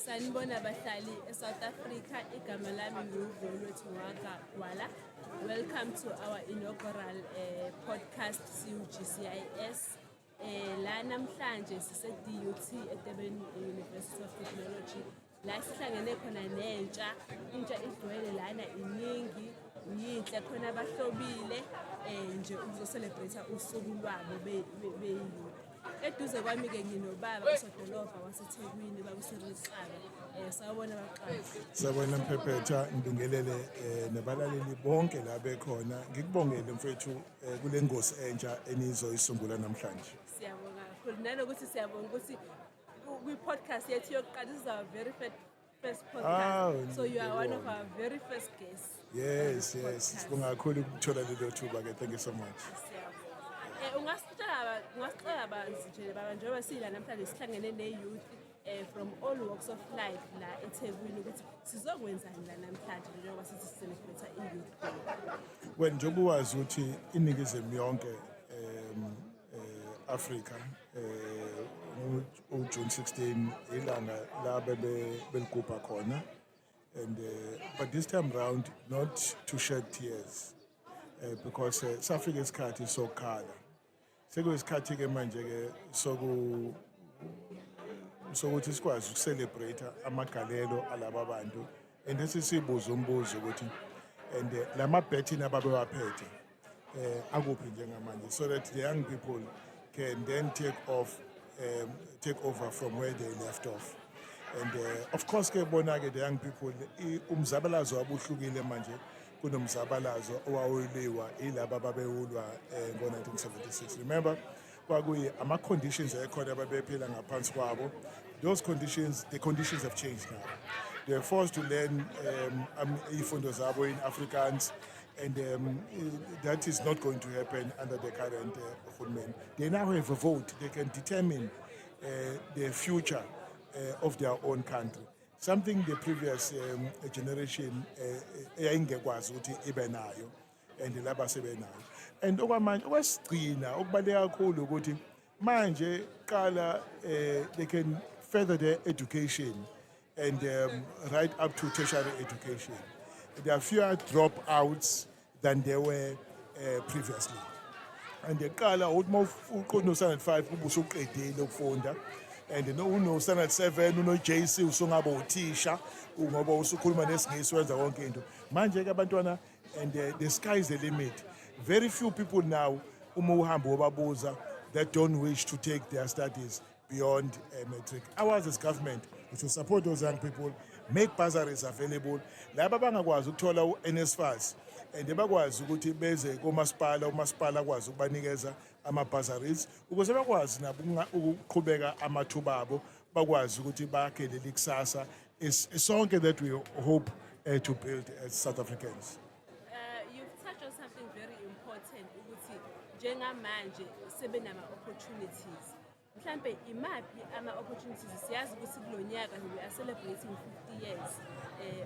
Sanibona bahlali eSouth Africa, igama lami nginguVolwethu Gwala. Welcome to our inaugural podcast CUGCIS. La namhlanje sise DUT eDurban University of Technology. La sihlangene khona nentsha, intsha igcwele lana iningi, yinhle khona abahlobile nje ukuzo-celebrate usuku lwabo beyi-youth. Eduze kwami-ke nginobaba usodolobha waseThekwini, baba uCyril Xaba. Sawubona baba Xaba. Sawubona Mphephetha, ngibingelele nabalaleli bonke la bekhona. Ngikubongele mfethu kule ngosi entsha enizoyisungula namhlanje. Siyabonga kakhulu nanokuthi siyabonga ukuthi kwi-podcast yethu yokuqala, this is our very first podcast. Ah, so you are one of ngiyabonga. Our very first guests on Yes, this yes. podcast. Sibonga kakhulu ukuthola lelo thuba ke. Thank you so much. Siyabonga. Ungasitshela banzi nje baba, njengoba sila namhlanje sihlangene ne-youth from all walks of life la eThekwini, ukuthi sizokwenzani la namhlanje njengoba sithi celebrate i-Youth Day? Well, njengoba wazi ukuthi iningizimu yonke Africa, uJune 16 ilanga la bebe beligubha khona, and but this time round not to shed tears, because safika isikhathi sokukhala, sekuyisikhathi ke manje ke sokuthi sikwazi ukucelebrate amagalelo alaba bantu and sisibuza umbuzo ukuthi and lama baton ababewaphethe akuphi njengamanje, so that the young people can then take over from where they left off. And of course ke bona ke the young people, umzabalazo wabo uhlukile manje kunomzabalazo owawuliwa ilaba ababewulwa ngo-1976. Remember, kwakuyi ama-conditions ekhona ababephila ngaphansi kwabo. Those conditions, the conditions have changed now. They're forced to learn izifundo zabo in Afrikaans, and that is not going to happen under the current government. They now have a vote. They can determine the future of their own country, something the previous generation eyayingekwazi ukuthi ibe nayo, and laba sebenayo. And okwamanje okwesigcina okubaluleke kakhulu ukuthi manje qala they can further their education and right up to tertiary education. There are fewer dropouts than there were previously. And eqala uthi uma uqonda standard 5 kube usuqedile ukufunda, and no uno standard 7, uno JC, usungaba uthisha ngoba usukhuluma nesiNgisi, wenza konke into. Manje ke abantwana, and the sky is the limit. Very few people now, uma uhamba ubabuza, that don't wish to take their studies beyond matric. Ours as government is to support those young people, make bursaries available laba abangakwazi ukuthola u-NSFAS, and bakwazi ukuthi beze komasipala, umasipala akwazi ukubanikeza ama-bursaries ukuze bakwazi nabo ukuqhubeka amathuba abo, bakwazi ukuthi bakhe leli kusasa sonke that we hope to build as South Africans. You've touched on something very important, ukuthi njengamanje sebenama opportunities. Mhlambe imaphi ama opportunities? Siyazi ukuthi kulo nyaka we are celebrating 50 years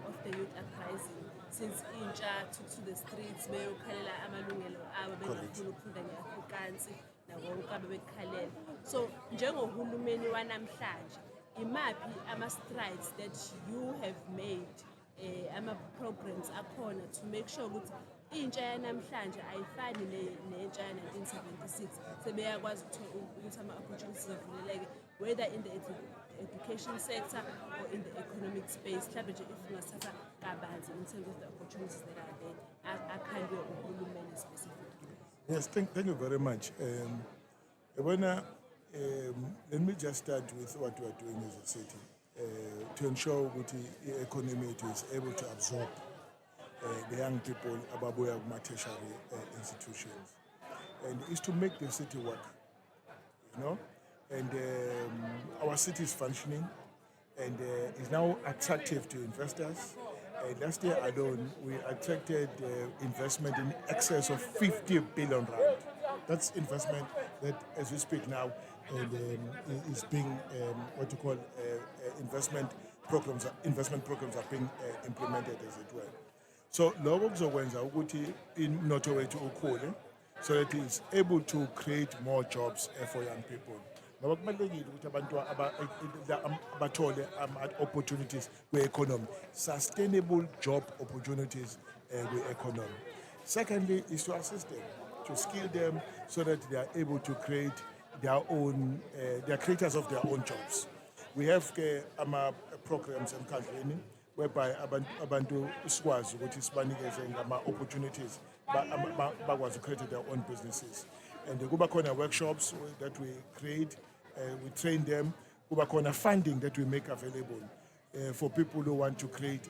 of the youth uprising, since intsha took to the streets beyokhalela amalungelo abo, bengafuni ukufunda nge-Afrikaans nakonke abebekukhalela. So njengohulumeni wanamhlanje, imaphi ama-strides that you have made, ama-programs akhona to make sure ukuthi intsha yanamhlanje ayifani nentsha ya-1976, sebeyakwazi ukuthi ama-opportunities avuleleke, whether in the education sector or in the economic space? Mhlawumbe nje if ungasithatha kabanzi in terms of the opportunities that are there akhandwe uhulumeni specifically. Yes, thank you very much. Yabona, let me just start with what we are doing as a city to ensure ukuthi i-economy yethu is able to absorb the young people ababuya kuma-tertiary institutions. And is to make the city work. And our city is functioning and is now attractive to investors. Last year alone, we attracted investment in excess of 50 billion rand. That's investment that, as we speak now, and is being what you call investment programs. Investment programs are being implemented, as it were. So lokho kuzokwenza ukuthi umnotho wethu ukhule, so that it's able to create more jobs for young people. Ngoba kubalulekile ukuthi abantu bathole ama-opportunities kwi-economy, sustainable job opportunities kwi-economy. Secondly is to assist them, to skill them so that they are able to create their own, they are creators of their own jobs. We have ke ama-programs emkhandlweni whereby abantu sikwazi ukuthi sibanikeze ngama-opportunities bakwazi create their own businesses. And kuba khona workshops that we create, we train them. Kuba khona funding that we make available for people who want to create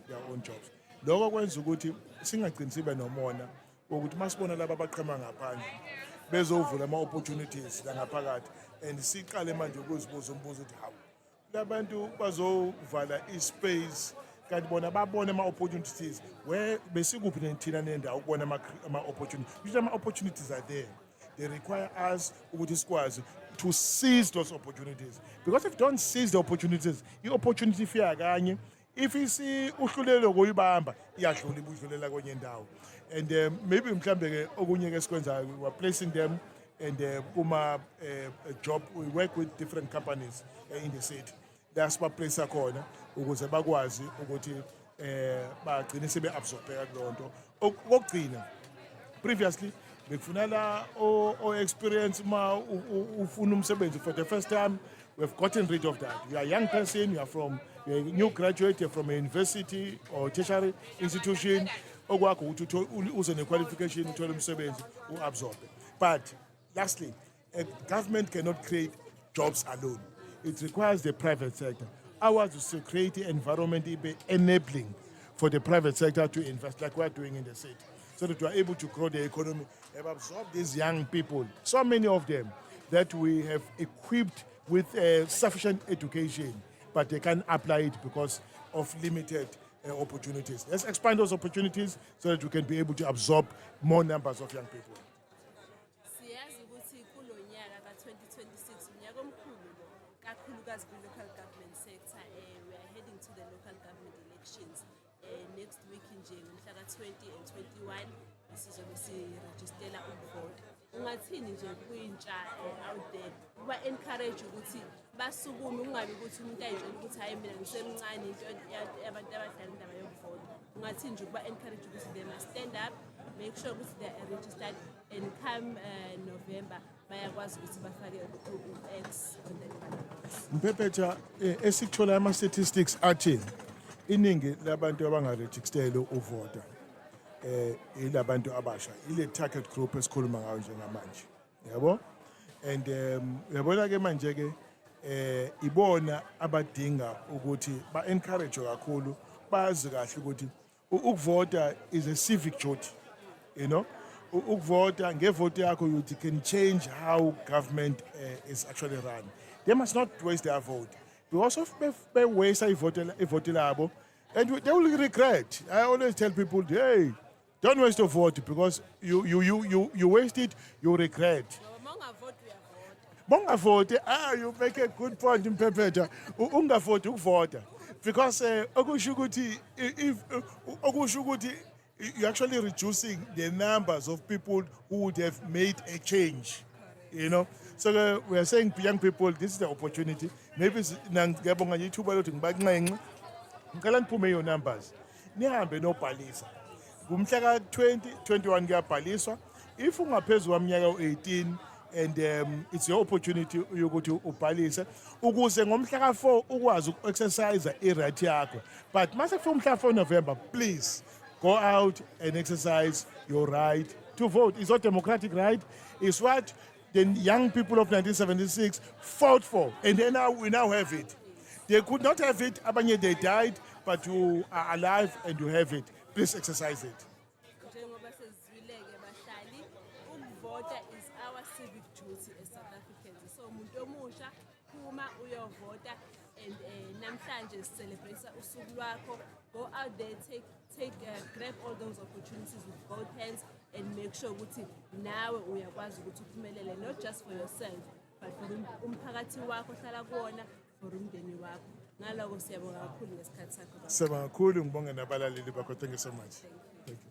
their own jobs. Lokho kwenza ukuthi singagcini sibe nomona wokuthi masibona laba abaqhama ngaphandle bezovula ama-opportunities la ngaphakathi and siqale manje ukuzibuza umbuzo ukuthi, hawu, labantu bazovala i-space kanti bona babone ama-opportunities where besikuphi thina nendawo ukubona ama-opportunities. Which ama-opportunities are there. They require us ukuthi sikwazi to seize those opportunities, because if you don't seize the opportunities, i-opportunity ifika kanye. If isi uhlulele ukuyibamba, iyadlula, ibudlulela kwenye indawo. And maybe mhlambe ke okunye ke sikwenzayo, we are placing them and kuma job, we work with different companies in the city la sibaplace khona ukuze bakwazi ukuthi bagcine sebe absorbeka kuleyo nto. Okugcina, previously bekufunela o experience ma ufuna umsebenzi for the first time. We've gotten rid of that. You are a young person, you're a new graduate, you're from a university or tertiary institution, okwakho ukuthi uze ne-qualification, uthole umsebenzi, u-absorbe. But lastly, a government cannot create jobs alone. It requires the private sector. Ours is to create the environment ibe enabling for the private sector to invest, like we're doing in the city, so that we are able to grow the economy and absorb these young people, so many of them that we have equipped with sufficient education, but they can't apply it because of limited opportunities. Let's expand those opportunities so that we can be able to absorb more numbers of young people. Siyazi ukuthi kulo nyaka ka-2026, unyaka omkhulu lo, kakhulukazi kwi-local government sector. We are heading to the local government elections next week nje, ngomhla ka-20 and 21 sizobe sirejistela ukuvota. Ungathini nje kwintsha out there, uba-encourage ukuthi basukume, kungabi ukuthi umuntu ayitshela ukuthi, "Hhayi, mina ngisemncane, into yabantu abadala indaba yokuvota"? Ungathini nje ukuba-encourage ukuthi they must stand up, make sure ukuthi they are registered and come November bayakwazi ukuthi bafake u-X on the ballot box? Mphephetha, esikuthola ama-statistics athi iningi labantu abangarejistele uvota ilabantu abasha, ile target group esikhuluma ngayo njengamanje, yabo. And uyabona ke manje ke ibona abadinga ukuthi ba encourage kakhulu, bazi kahle ukuthi ukuvota is a civic duty. Ukuvota ngevote yakho, you can change how government is actually run. They must not waste their vote, because if be waste ivote labo and they will regret. I always tell people, "Hey, don't waste your vote," because you waste it, you regret. Ngoba uma ungavoti, uyavota. Bongavoti, ah, you make a good point, Mphephetha. Ungavoti ukuvota, because okusho ukuthi if okusho ukuthi you're actually reducing the numbers of people who would have made a change. So we are saying, young people, this is the opportunity. Maybe ngiyabonga nje ithuba lokuthi ngibanxenxe, ngicela niphume your numbers, nihambe nobhalisa ngumhla ka-20 21, kuyabhaliswa if ungaphezu kwaminyaka u-18. And it's your opportunity yokuthi ubhalise ukuze ngomhla ka-4 ukwazi uku-exercise i-right yakho. But mase kufika umhla ka-4 November, please go out and exercise your right to vote. It's not democratic right. It's what the young people of 1976 fought for, and then now we now have it. They could not have it, abanye they died, but you are alive and you have it. Please exercise it. Njengoba sezizwile-ke bahlali, ukuvota is our civic duty as South Africans. So umuntu omusha, phuma uyovota. And namhlanje sicelebrate usuku lwakho. Go out there, take grab all those opportunities with both hands and make sure ukuthi nawe uyakwazi ukuthi uphumelele, not just for yourself but for umphakathi wakho ohlala kuwona, for umndeni wakho. Ngaloko siyabonga kakhulu ngesikhathi sakho, baba. Siyabonga kakhulu, ngibonge nabalaleli bakho. Thank you so much. Thank you.